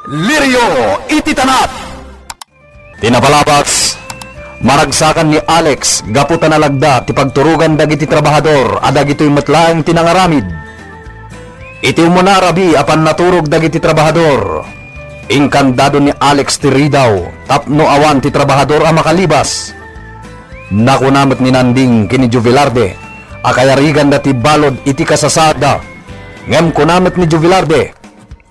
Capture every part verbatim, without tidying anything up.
Lirio iti tanap. Ti napalabas, maragsakan ni Alex gapu ta nalagda ti pagturogan dagiti trabahador a dagitoy met laeng ti nangaramid. Iti umuna a rabii a pannaturog dagiti trabahador, inkandado ni Alex ti ridaw tapno awan ti trabahador a makalibas. Nakuna met ni Nanding ken ni Jovelarde a kayariganda ti balud iti kasasaadda. Ngem kuna met ni Jovelarde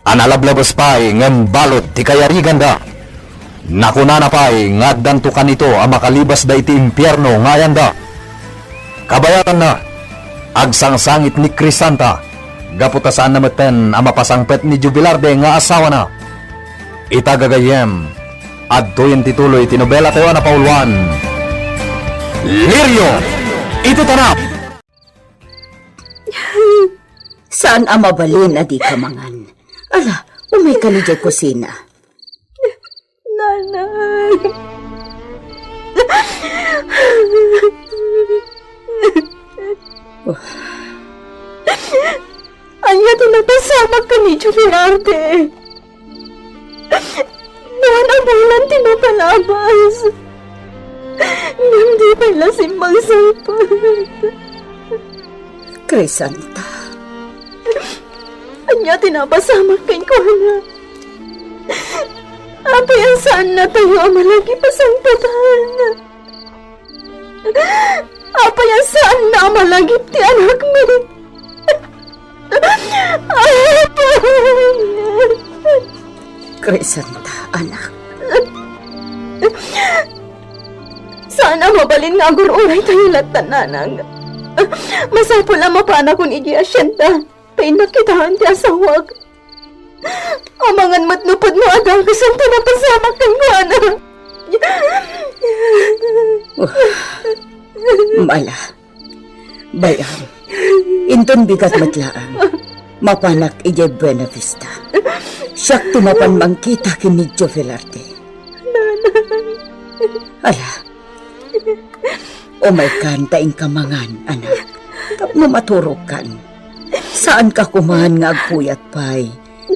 a nalablabes pay ngem balud ti kayariganda. Nakunana pay nga addanto kanito a makalibasda iti impierno nga ayanda. Kabayatanna, agsangsangit ni Crisanta gapu ta saanna metten a mapasangpet ni Jovelarde nga asawana. Ita gagayyem, adtoyen ti tuloy ti nobelatayo a napauluan, Lirio iti Tanap. Saan a mabalin a dika mangan. Ala, umayka idiay kusina. Nanay. Ania ti napasamak ken ni Jovelarde? Dua a bulan ti mapalabas. Ngem di pay la simmagsangpet. Crisanta. Ania ti napasamak kenkuana? Apay a saannatayo a malagip a sangpetan? Apay a saanna a malagip ti anakmi? Crisanta, anak. Saan a mabalin nga agur-uraytayo latta, nanang. Masapul a mapanakon idiay asienda. Ta innak kitaen ti asawak. Amangan met no pudno a dakes ti napasamak kenkuana. Mala. Bay-am, inton bigat met laeng, mapanak idiay Buena Vista. Siak ti mapan mangkita ken ni Joe Velarde. Ala, umaykan ta inka mangan, anak, tapno maturogkan. Saanka koman nga agpuyat pay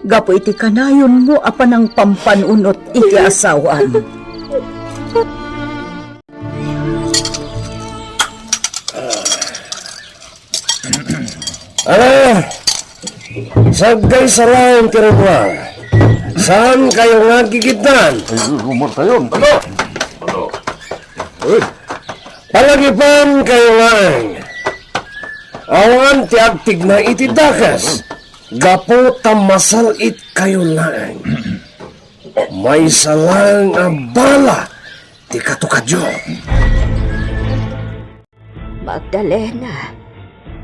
gapu iti kanayonmo a panangpampanunot iti asawam. Ah, saggay sa laeng ti ritual. Saankayo nga agigiddan? Ay, rumor tayo. Ano? Ano? Uy. Palagipankayo laeng. Awan ti agtigna iti dakes. Gapu ta masal-itkayo laeng. Maysa laeng a bala ti katukadyo. Magdalena,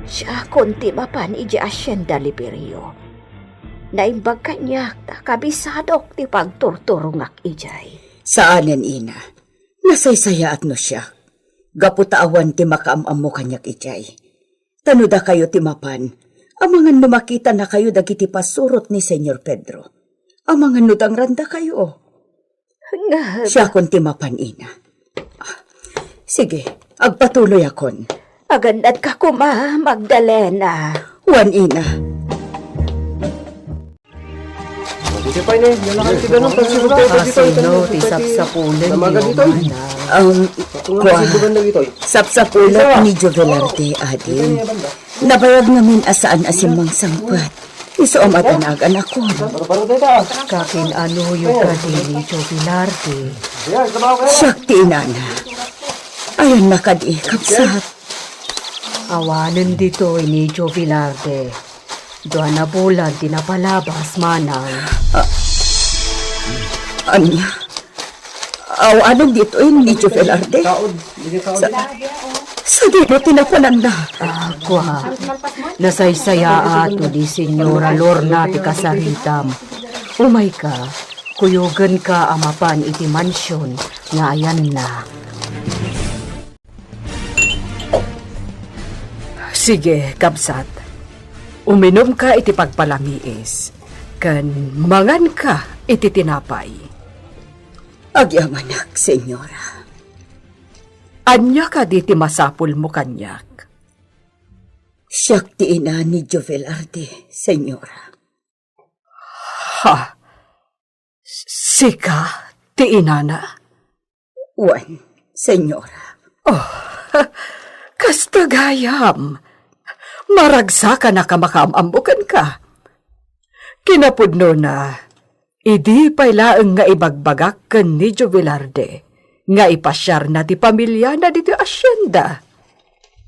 siakon ti mapan idiay Hacienda Liberio. Naimbag kaniak ta kabisadok ti pagturturongak idiay. Saanen, ina. Nasaysayaat no siak. Gapu ta awan ti makaam-ammo kaniak idiay. Ta no dakayo ti mapan, amangan no makitanakayo dagiti pasurot ni Señor Pedro. Amangan no dangrandakayo. Nga. Siakon ti mapan, ina. Ah, sige, agpatuloyakon. Agannatka koma, Magdalena. Wen, ina. Ditoy pay ni, yan lang ti ganun, pagsigurado ditoy, Asino ti sapsapulen ni Romana? Ang, kua, sapsapulen ni Jovelarte, adi. Nabayag ngamin a saan a simmangsangpet. Isu a madanagan ako. Kakin-anoyo kadi ni Jovelarte? Siak ti inana. Ayanna kadi, kabsat. Awanen ditoy ni Jovelarte. Dua a bulan ti napalabas, manang. Ah, ania? Awanen ditoy ni Jovelarte? Sa, sadino ti napananna? Ah, kua. Nasaysayaat no ni Señora Lorna ti kasaritam. Umayka, kuyogenka a mapan iti mansion nga ayanna. Sige, kabsat. Uminumka iti pagpalangiis, ken manganka iti tinapay. Agyamanak, Señora. Ania kadi ti masapulmo kaniak? Siak ti ina ni Jovel Arde, Señora. Ha? Sika ti inana? Wen, senyora. Oh, kasta gayam. Maragsakan a makaam-ammo kenka. Kinapudnona, idi pay laeng nga ibagbagak ken ni Jovelarde nga ipasiarna ti pamiliana ditoy asienda.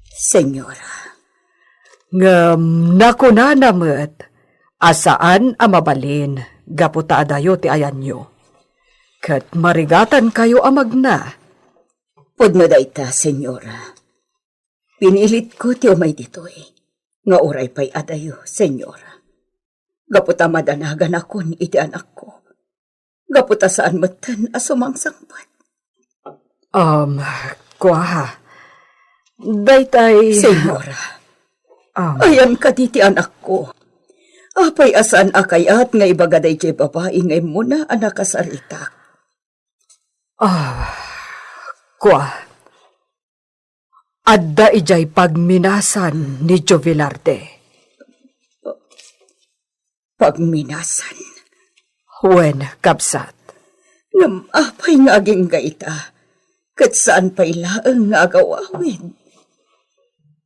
Senyora. Ngem nakunana met a saan a mabalin gapu ta adayo ti ayanyo. Ket marigatankayo a magna. Pudno dayta, senyora. Pinilitko ti umay ditoy, nga uray pay adayo, senyora. Gapu ta madanaganakon iti anakko. Gapu ta saan metten a sumangsangpet. Um, kua, daytay Senyora, um, ayan kadi ti anakko? Apay a saan a kayat nga ibaga daydiay babai nga immuna a nakasaritak? Ah, kua. Adda idiay pagminasan ni Jovelarde. Pagminasan? Wen, kabsat. Ngem apay nga agingga ita, ket saan pay laeng nga agawawid?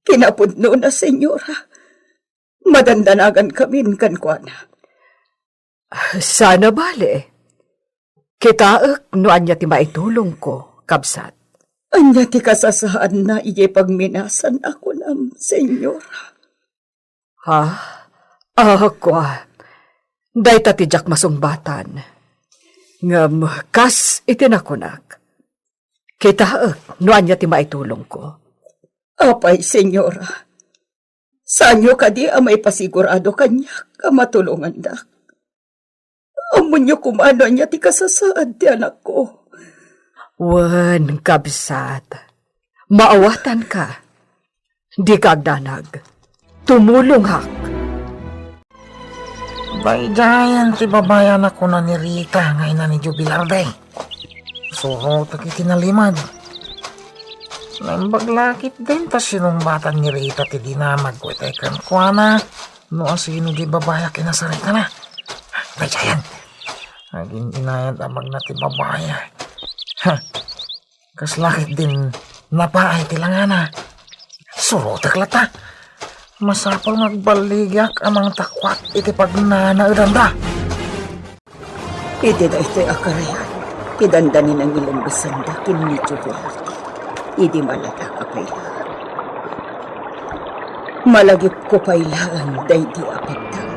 Kinapudnona, senyora, madandanagankamin kenkuana. Saan a bale. Kitaek no ania ti maitulongko, kabsat. Ania ti kasasaadna idiay pagminasan a kunam, senyora? Ha? Ah, kua. Dayta ti diak masungbatan. Ngem kas iti nakunak, kitaek no ania ti maitulongko. Apay, senyora, saanyo kadi a maipasigurado kaniak a matulongandak? Ammonyo koma no ania ti kasasaad ti anakko. Wen, kabsat, maawatanka. Dika agdanag. Tumulongak. Daydiayen ti babai a nakuna ni Rita nga ina ni Jovelarde. Surotek iti nalimed. Naimbag la ketdin ta sinungbatan ni Rita ti dinamag ket kenkuana no asino diay babai a kinasaritana. Daydiayen. Agin-inayan a magna ti babai. Ha. Kasla ketdin napaay ti langana. Surotek latta. Masapul nga agballigiak a mangtakuat iti pagnanaedanda. Iti daytoy a karayan, ti dandani nangilembesanda ken ni Jovelarde idi maladaga pay laeng. Malagipko pay laeng daydi a pagdam.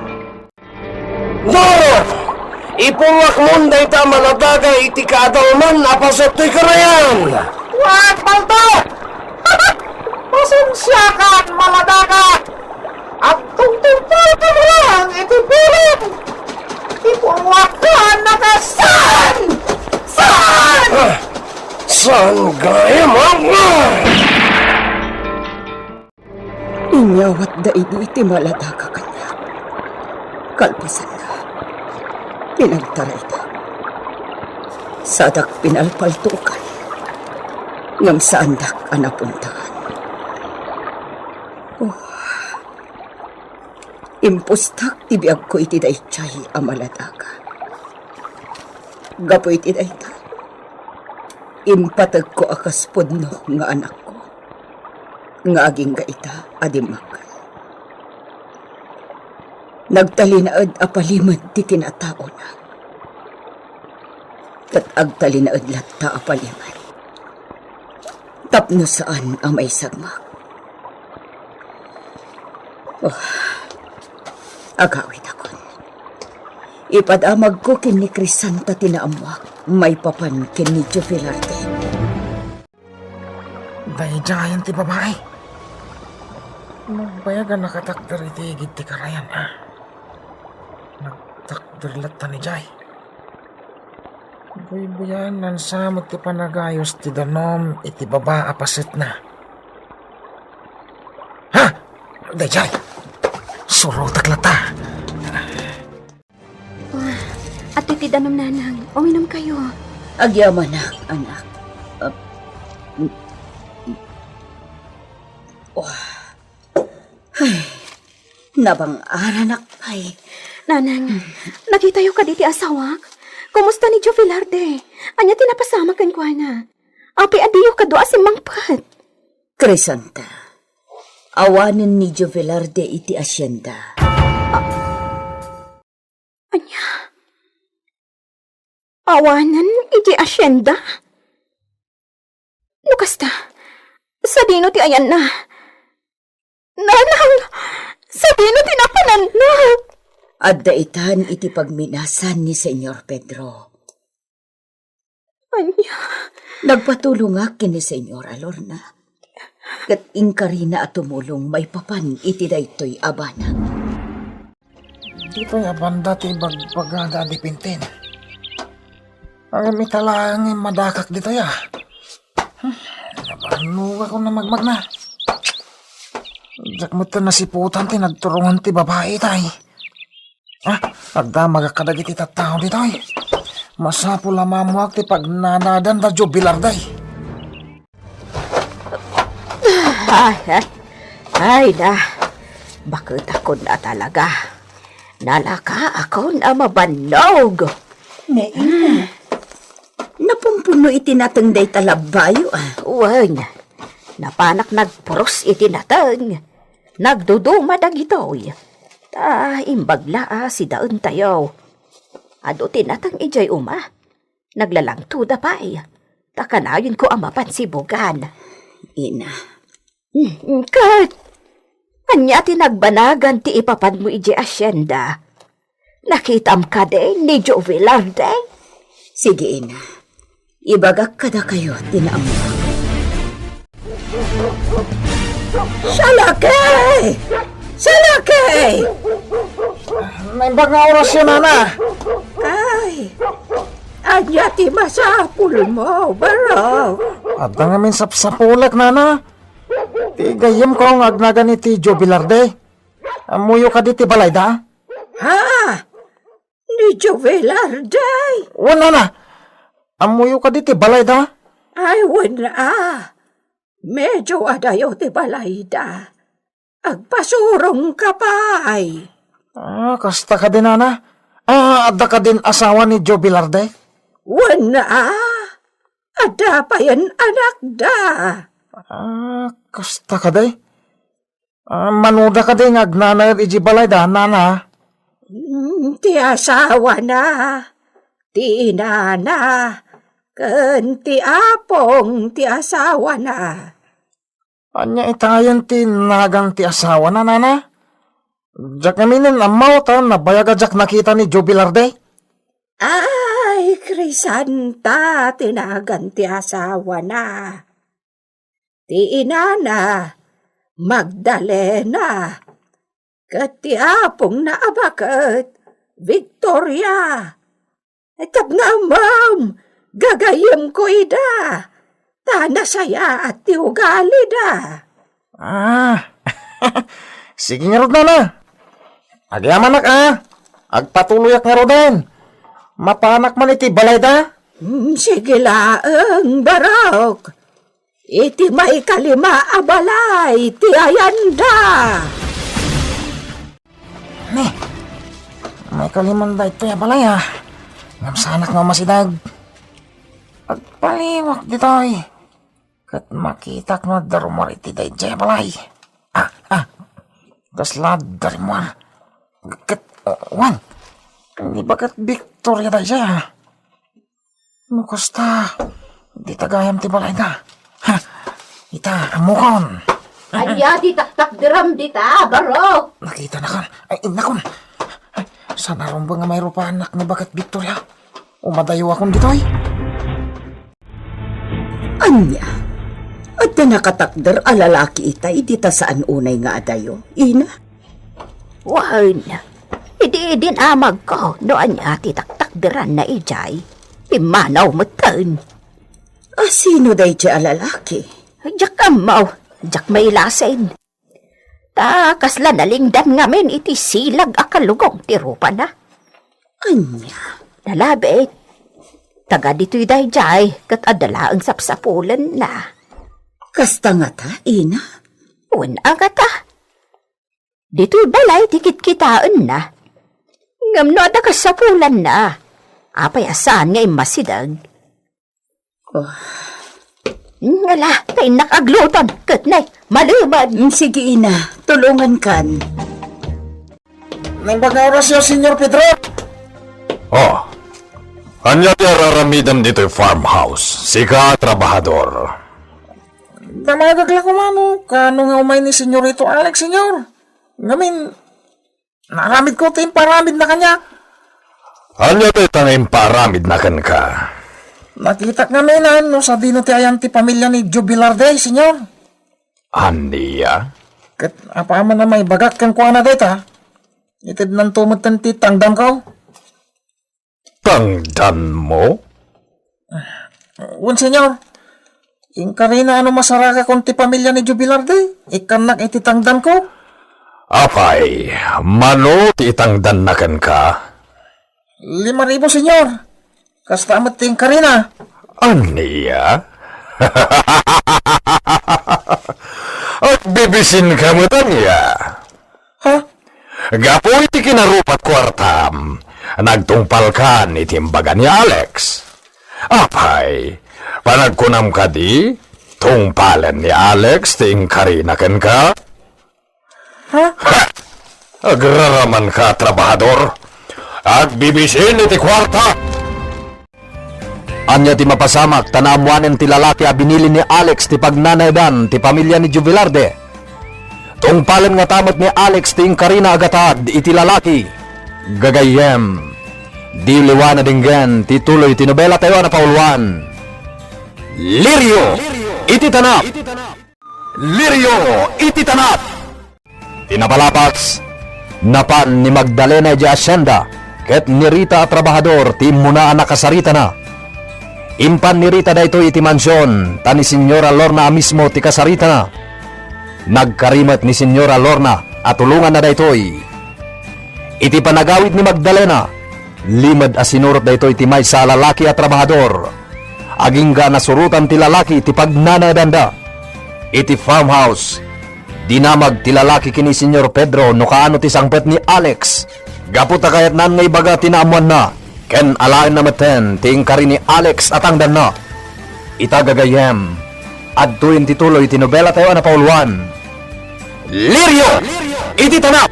No! Ipurruakmon dayta a maladaga iti kaadalman a paset toy karayan! Wan, palto! Pasensiakan, maladaga! Agtungtungpalka lang iti pilim! Ipurruakannaka saan! Saan! Ah, saan gayam, ah! Inyawatda idi ti maladaga kaniak. Kalpasanna, pinagtaraydak. Sadak pinalpaltokan, ngem saandak a napuntahan. Oh, impustak ti biagko iti daydiay a maladaga. Gapu iti dayta, impategko a kas pudno nga anakko, nga agingga ita a dimmakkel. Nagtalinaed a palimed ti kinataona, ket agtalinaed latta a palimed tapno saan a maisagmak. Oh, agawidakon. Ipadamagko ken ni Crisanta ti naammoak maipapan ken ni Joe Velarde. Daydiayen ti babai. Nagbayag a nakatakder iti igid ti karayan, a. Nagtakder latta ni Jay. Buybuyaenna sa met ti panagayos ti danum iti baba a pasetna. Ha! Daydiay! Surotek latta! Ah, adtoy ti danum, nanang. Uminumkayo. Agyamanak, anak. Ah, mm, mm. Oh. Ay, nabang-aranak pay. Nanang, nakitayo kadi ti asawak? Kumusta ni Joe Velarde? Ania ti napasamak kenkuana? Apay a diyo kadua a simmangpet? Crisanta, awanen ni Joe Velarde iti asienda. Ania? Awanen iti asienda? No kasta, sadino ti ayanna? Nanang, sadino ti napananna? Adda itan iti pagminasan ni Señor Pedro. Ania? Nagpatulongak ken ni Señora Lorna, ket inkarina a tumulong maipapan iti daytoy a banag. Ditoy a banda ti ibagbagada a dipintin. Ngem ita laeng nga madakak ditoy, a. Hmm, nabarnogakon a magmagna. Diak met nasiputan ti nagturungan ti babai itay. Ah, agdamagak kadagiti tattao ditoy. Masapul a mammuak ti pagnanadan da Joe Velarde. Ay, ay, ay na. Baketakon a talaga. Nalakaakon a mabannog. Ne, ina. Napumpuno iti nateng dayta labbayo, a. Wen, napanak nagpuros iti nateng. Nagduduma dagitoy. Ta imbag la a sidaentayo. Adu ti nateng idiay uma. Naglalangtoda pay. Ta kanayon ko a mapan sibugan. Ina. Hmm, ket ania ti nagbanagan ti ipapanmo idiay asienda? Nakitam kadi ni Joe Velarde? Sige, ina. Ibagak kadakayo ti naammoak. Salaki! Salaki! Naimbag nga orasyo, nana. Ay, ania ti masapulmo, barok? Adda ngamin sapsapulek, nana. Ti gayyemko nga agnagan iti Joe Velarde. Ammoyo kadi ti balayda? Ha? Ni Joe Velarde? Wen, nana. Ammoyo kadi ti balayda? Ay, wen, a. Medio adayo ti balayda. Agpasurongka pay. Ah, kasta kadi, nana? Ah, adda kadin asawa ni Joe Velarde? Wen, a. Adda payen anakda. Ah, kasta kadi? Ah, manoda kadi nga agnanaed iti balayda, nana? Mm, ti asawana, ti inana, ken ti apong ti asawana. Ania itayen ti nagan ti asawana, nana? Diak ngamin ammo ta nabayag a diak nakita ni Joe Velarde. Ay, Crisanta ti nagan ti asawana. Ti inana, Magdalena, ket ti apongna a baket, Victoria. Tapno ammom, gagayyemko ida, ta nasayaat ti ugalida. Ah, sige ngarud, nana. Agyamanak, a. Agpatuloyak ngaruden. Mapanak man iti balayda? Mm, sige laeng, barok. Iti maikalima a balay ti ayanda. Ne, maikaliman daytoy a balay, a. Ngem saanak nga umasideg. Agpaliwak ditoy. Ket makitak no adda rummuar iti daydiay a balay. Ah, ah. Kasla adda rummuar. Ket, uh, wan. Ni baket Victoria daydiay, a. No kasta, dita gayam ti balayda. Ha, ita, ammokon. Ania ti taktakderam dita, barok? Nakitanakan. Ay, innakon. Ay, saan a rumbeng nga mairupaannak ni baket Victoria? Umadayokon ditoy. Ania? Adda nakatakder a lalaki itay dita saan unay nga adayo, ina? Wen, idi-idin-amagko no ania ti taktakderanna idiay. Pimmanaw metten. A, sino daydiay a lalaki? Diak ammo, diak mailasin. Ta kasla nalingdan ngamin iti silag a kalugong ti rupana. Ania? Nalabit. Taga ditoy daydiay, ket adda laeng sapsapulenna. Kasta ngata, ina? Wen a ngata. Ditoy balay ti kitkitaenna. Ngem no adda kasapulanna, Apay a saan nga immasideg? Oh. Ngala, ta innak agluton, ket nay, maluman. Mm, sige, ina, tulungankan. Naimbag nga orasyo, Senyor Pedro? Oh, ania ti araramidem ditoy farmhouse? Sika, trabahador. Damagek la koma no kaano nga umay ni Senyorito Alex, Senyor. Ngamin, naaramidko ti imparamidna kaniak. Ania dayta nga imparamidna kenka? Nakitak ngamin no sadino ti ayan ti pamilya ni Joe Velarde, Senyor. Ania? Ket apaman a maibagak kenkuana dayta, itednanto metten ti tangdanko. Tangdanmo? Wen, Senyor. Inkarina a no masarakakon ti pamilya ni Joe Velarde, ikkannak iti tangdanko. Apay, mano ti itangdanna kenka? Lima ribu, Senyor. Kasta met ti inkarina. Ania? Agbibisinka met ania? Ha? Gapu iti kinarupat kuartam, nagtungpalkan iti imbaga ni Alex. Apay, panagkunam kadi, tungpalen ni Alex ti inkarina kenka? Ha? Ha! Agraramanka, trabahador. Agbibisin iti kuarta! Ania ti mapasamak ta naammoanen ti lalaki a binili ni Alex ti pagnanaedan ti pamilya ni Joe Velarde? Tungpalen ngata met ni Alex ti inkarina a gatad iti lalaki. Gagayyem, diyo liwa na denggen ti tuloy ti nobela tayo a napauluan. Lirio iti Tanap! Lirio iti Tanap! Ti napalabas, napan ni Magdalena idiay asienda ket ni Rita a trabahador ti immuna a nakasaritana. Impan ni Rita daytoy iti mansion, ta ni Señora Lorna a mismo ti kasaritana. Nagkari met ni Señora Lorna a tulonganna daytoy. Iti panagawid ni Magdalena, limed a sinurot daytoy ti maysa a lalaki a trabahador. Agingga a nasurotan ti lalaki ti pagnanaedanda. Iti farmhouse, dinamag ti lalaki ken ni Señor Pedro no kaano ti sangpet ni Alex. Gapu ta kayatnan nga ibaga ti naammoanna, ken alaenna metten ti inkari ni Alex a tangdanna. Ita gagayyem, adtoyen ti tuloy ti nobela tayo a napauluan. Lirio iti Tanap!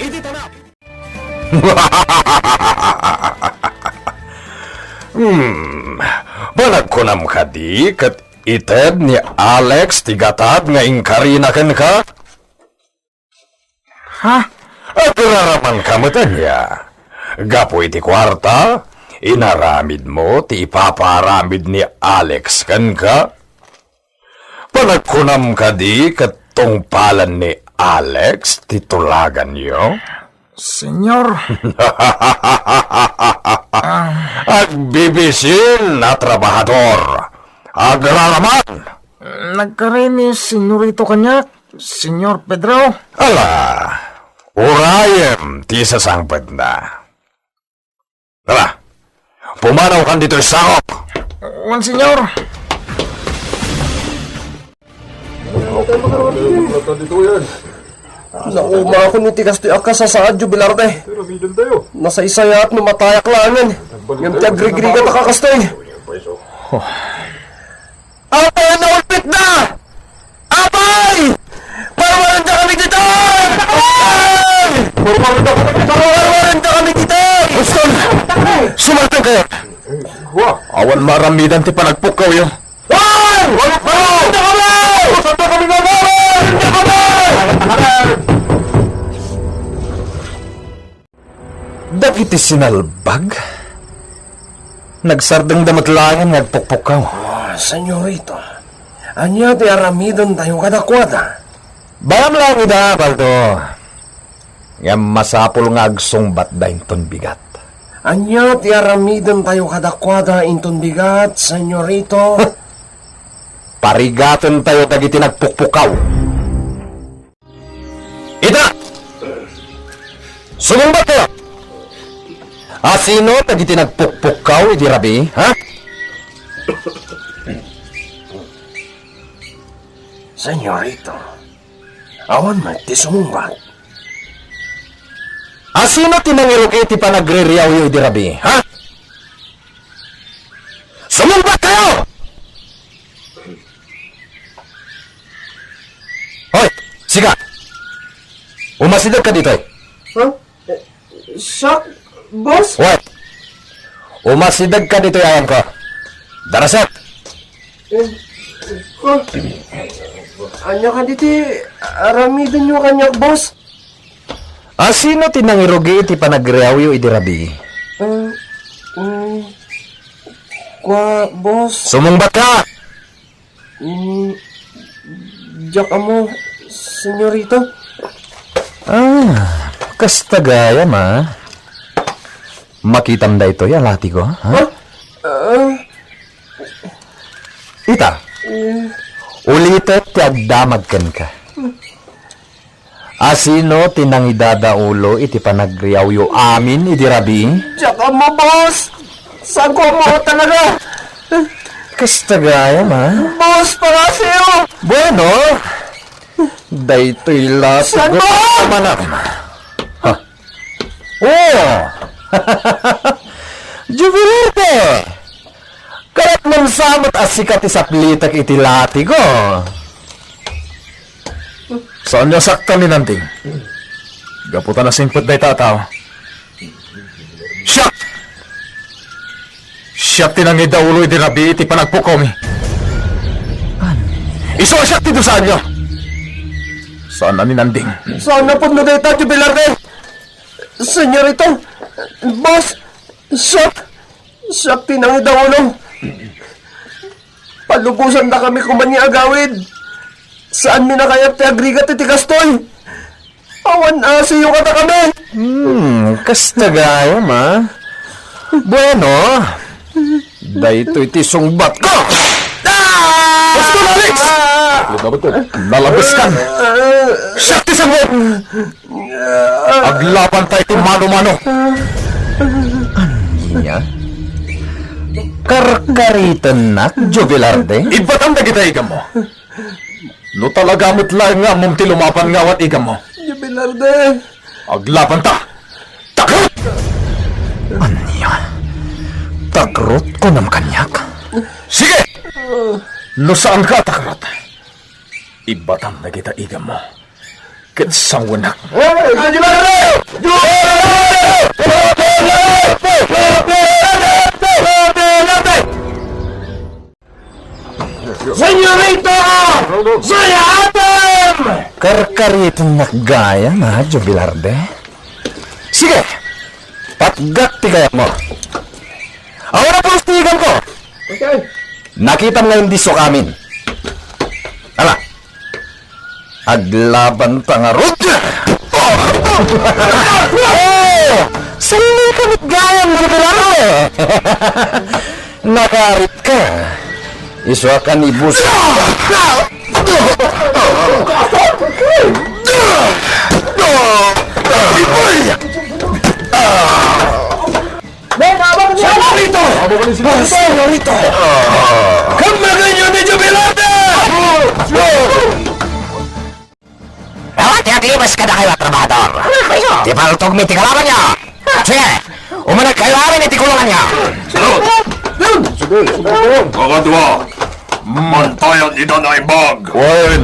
Hmm, panagkunam kadi ket ited ni Alex ti gatad nga inkarina kenka? Ha? Agraramanka met ania? Gapu iti kuarta, inaramidmo ti ipapaaramid ni Alex kenka? Panagkunam kadi ket tungpalen ni Alex ti tulaganyo? Señor. Agbibisin a trabahador. Agraraman. Nagkari ni Señorito kaniak, Señor Pedro. Ala, urayem ti sasangpetna. Tara, pumanawkan ditoy sakop! Wen, Señor. Naumakon iti kastoy a kasasaad, Jubilar, te. Nasaysayaat no matayak laengen. Ngem ti agrigrigat a kakastoy. Apay, naulpitna! Apay! Parwarentakami ditoy! Apay! Parwarentakami ditoy! Parwarentakami ditoy! Boston! Sumalpeng kayo! Awan maaramidan ti panagpukkawyo. Hoy! Parwarentakami! Parwarentakami! Dagiti sinalbag, nagsardengda met laengen nga agpukpukkaw. Ah, Senyorito, ania ti aramidentayo kadakuada? Bayam laeng ida, Baldo. Ngem masapul nga agsungbatda inton bigat. Ania ti aramidentayo kadakuada inton bigat, Senyorito? Parigatentayo dagiti nagpukpukkaw. Ita! Sumungbat kayo! Asino dagiti nagpukpukkaw idi rabii, ha? Senyorito, awan met ti sumungbat. Asino ti nangirugi ti panagririawyo idi rabii, ha? Sika! Umasidegka ditoy. Huh? Eh, siak, boss? Uy! Umasidegka ditoy, ayanko. Darasek! Eh, ko, ania kadi ti aramidenyo kaniak, boss? A, sino ti nangirugi iti panagriawyo idi rabii? Ah, mm, kua, boss. Sumungbatka! Mm, diak ammo, senyorito. Ah, kasta gayam, a. Makitam daytoy a latigo, ha? Huh? Ah. Ita, eh, ulitek ti agdamag kenka. A, sino ti nangidadaulo iti panagriawyo amin idi rabii? Diak ammo, boss. Saanko ammo talaga. Kasta gayam, a. Boss, pangasiyo. Bueno, daytoy la ti Saan ba? Manam. Ha? Oh! Jubilarte! Kayat man sa met a sika ti saplitek iti latigo. Saanyo a saktan ni Nanding. Gapu ta nasingpet dayta a tao. Siak! Siak ti nangidaulo idi rabii iti panagpukomi. Isu a siak ti dusaanyo. Saan a ni Nanding. Saan a pudno dayta, Jubilarte. Senyorito, boss, siak, siak ti nangidaulo. Palubosandakami koma ni agawid. Saanmi a kayat ti agrigat iti kastoy. Awan asiyo kadakami. Hmm, kasta gayam, a. Bueno, daytoy ti sungbatko. Ah! Baston, Alex! Nalabeskan. Siak ti sangpet. Aglabanta iti mano-mano. Ania? Karkaritennak, Jubilarte? Ibbatam dagita igammo. No talaga met laeng nga ammom ti lumaban nga awan igammo. Jubilarte. Aglabanta! Takrot! Ania? Takrot, kunam kaniak? Sige! No saanka a takrot, ibbatam dagita igammo. Ket sanguenak. Senyorito! Saya atem! Karkaritennak gayam, a, Jubilarte. Sige, patgak ti gayammo. Awan a pulos ti igamko. Okay. Nakitam nga indi isu amin. Ala, aglabanta ngarud. Oh! Saan ka met gayam, Jubilarte? Nakaarit ka. Isu a kanibus. Senyorito! Senyorito! Kammagenyo ni Jubilarte! Awan ti aglibes kadakayo a trabahador. Ti paltogmi ti kalabanyo. Sige, umanekkayo amin iti kulonganyo. Sige, sige. Kakadua, mantayan ida naimbag. Wen.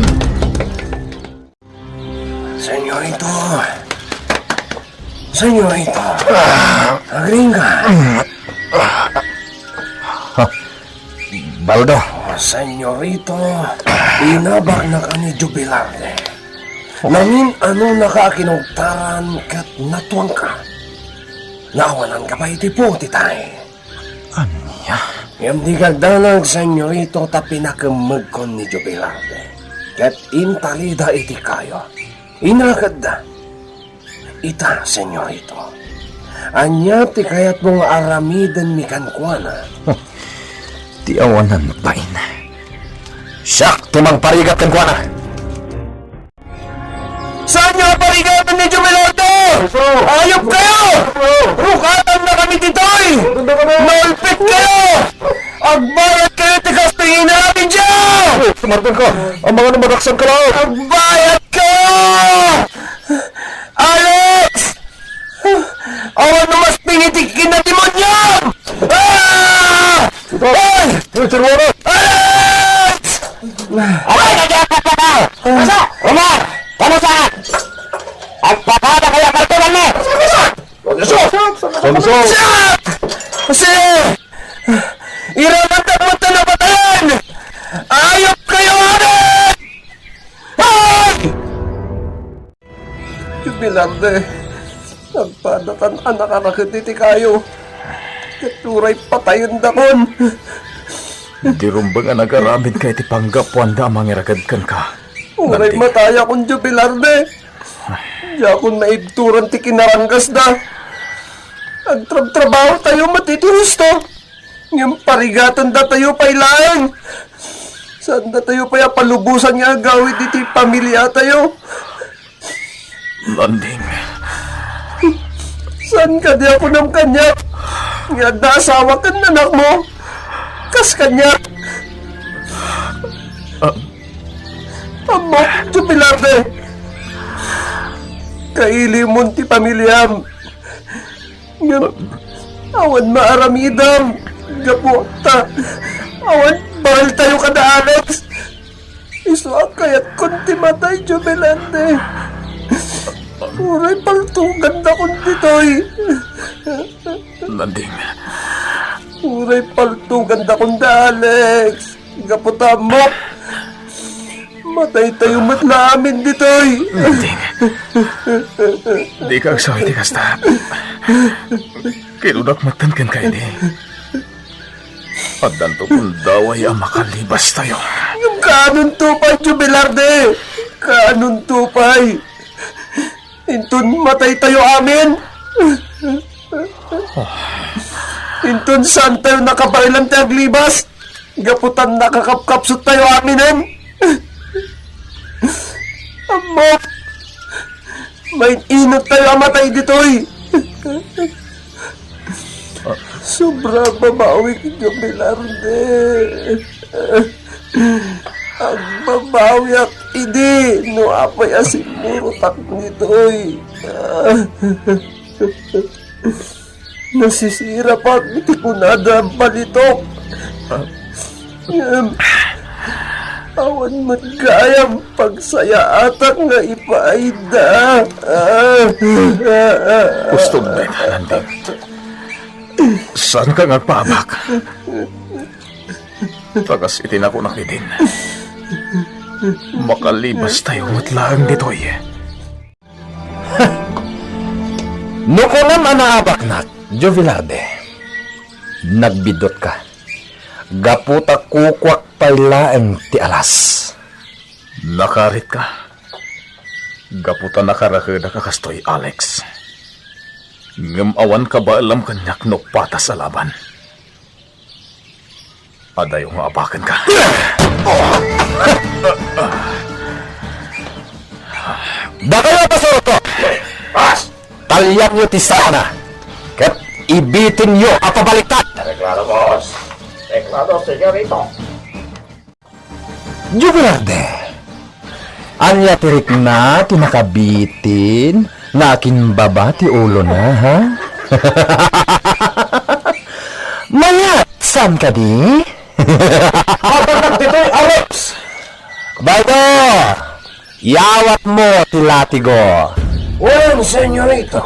Senyorito. Senyorito. Agriingka. Baldo. Oh, senyorito, inabaknak a ni Jubilarte. Nangin-anonaka a kinugtaran ket natuangka. Naawananka pay iti puti tay. Ania? Ngem dika agdanag, senyorito, ta pinakemmegkon ni Jubilarte. Ket intalida iti kayo. Inakedda. Ita, senyorito, ania ti kayatmo nga aramidenmi kenkuana? Ti awanan bain. Siak ti mangparigat kenkuana. Saanyo a parigaten ni Jubilarte? Ayupkayo! Rukatannakami ditoy! Naulpitkayo! Agbayadkayo ti kastoy nga inaramidyo! Sumardan ka! Ang mga namadaksan ka lang! Agbayadkayo! Alex! Awan no mas pingiti kinademoniom! Ah! Hoy! Hoy, Sir Warren! Alex! Aray, nagyapat ka na! Asa? Omar! Agpakada kaya kaltunan na! Jose! Jose! Iramantak mo ito na patayan! Ayop kayo, amin! Ay! Jubilarte, agpadakan a nakaraket iti kayo. Ket uray patayendakon. Di rumbeng a nagaramidka iti panggapuanda a mangiraket kenka. Uray matayakon, Jubilarte. Diakon maibturan ti kinaranggasda. Agtrabtrabaho tayo met iti husto. Ngem parigatendatayo pay laeng. Saandatayo pay a palubosan nga agawid iti pamiliatayo. Landing. Saan kadi a kunam kaniak nga adda asawa ken anakmo? Kas kaniak. Ah. Ammok, Jubilarte. Kailimon ti pamiliam. Ngem awan maaramidam gapu ta awan bareltayo kada Alex. Isu a kayatkon ti matay, Jubilarte. Uray paltugandakon ditoy. Landing. Uray paltugandakon da Alex. Gapu ta ammok, mataytayo met la amin ditoy. Landing. Dika agsaw iti kasta. Kinunak metten kenka idi. Addanto pundaway a makalibastayo. Ngem kaanonto pay, Jubilarte? Kaanonto pay? Inton mataytayo amin? Inton saantayo nakabaelan ti aglibas? Gapu ta nakakapkapsuttayo aminen? Ammok, main-inottayo a matay ditoy. Sobra a babawik, Jubilarte. Agbabawiak idi no apay a simmurotak ditoy. Nasisirapak iti kunada a balitok. Ngem awan met gayam pagsayaatak nga ipaayda. Ustod met, Landing. Saanka nga agpaabak? Ta kas iti nakunak idin, makalibastayo met laeng ditoy. No kunam a naabaknak, Jovelarde, nagbiddutka. Gapu ta kukuak pay laeng ti alas. Nakaritka. Gapu ta nakarakedak a kastoy, Alex. Ngem awan kabaelam kaniak no patas a laban. Adayo nga abakenka. Dakayo a pasurotko! Pas! Talianyo ti sabana, ket ibitinyo a pabaliktad! Reklaro, boss. Reklaro, senyorito. Jovelarde, ania ti rikna ti nakabitin nga akinbaba ti ulona, ha? Mayat, saan kadi? Mabannag ditoy, Alex! Baldo! Yawatmo ti latigo. Wen, senyorito.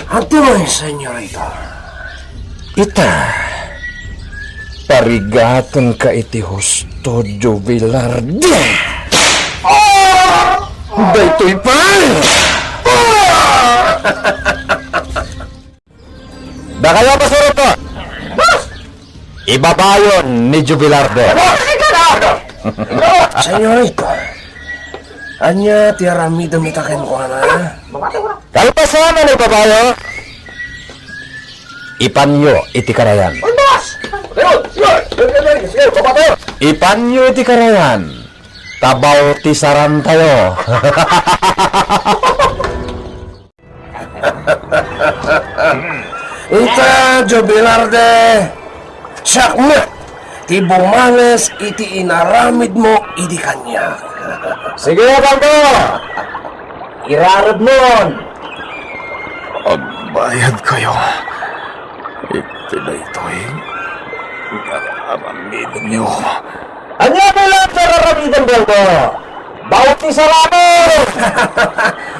Adtoy, senyorito. Ita, parigatenka iti husto, Jovelarde. Daytoy pay! Dakayo a pasurotko! Ibabayon ni Jovelarde. Senyorita, ania ti aramidem ita kenkuana? Kalpasan a naibabayo, ipanyo iti karayan. Ipanyo iti karayan. Ta bautisarantayo. Ita, Jovelarde, siak met ti bumales iti inaramidmo idi kaniak. Sige, Baldo! Iraredmon! Agbayadkayo iti daytoy nga aramidemyo. Ania pay laeng ti ar-aramidem, Baldo? Bautisaranmo!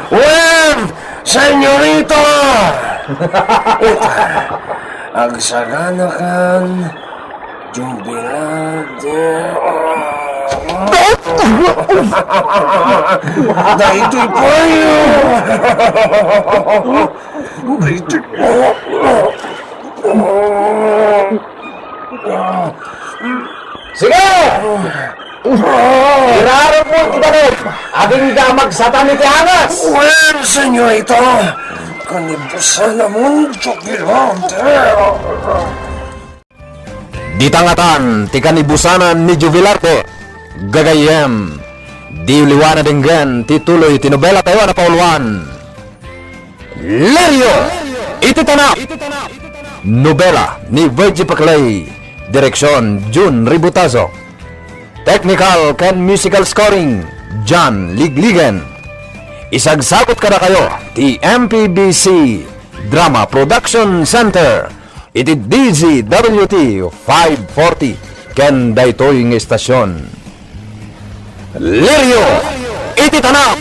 Wen, senyorita! Ita, agsaganakan, jubilate. Daytoy payo! Daytoy. Sige! Irarag mo ti tanem, agingga magsatan iti angas! Wen, senyorita, kanibusan a mundo, kilante. Dita ngatan ti kanibusanan ni Jubilarte, gagayyem, diyo liwan a denggen ti tuloy ti nobela tayo a napauluan. Lirio iti Tanap. Nobela ni Virgie Paclay. Direksyon, Jun Ributazo. Technical ken musical scoring, John Ligligen. Isagsagutko kadakayo ti M P B C Drama Production Center iti D Z W T five forty ken daytoy nga istasyon. Lirio iti Tanap.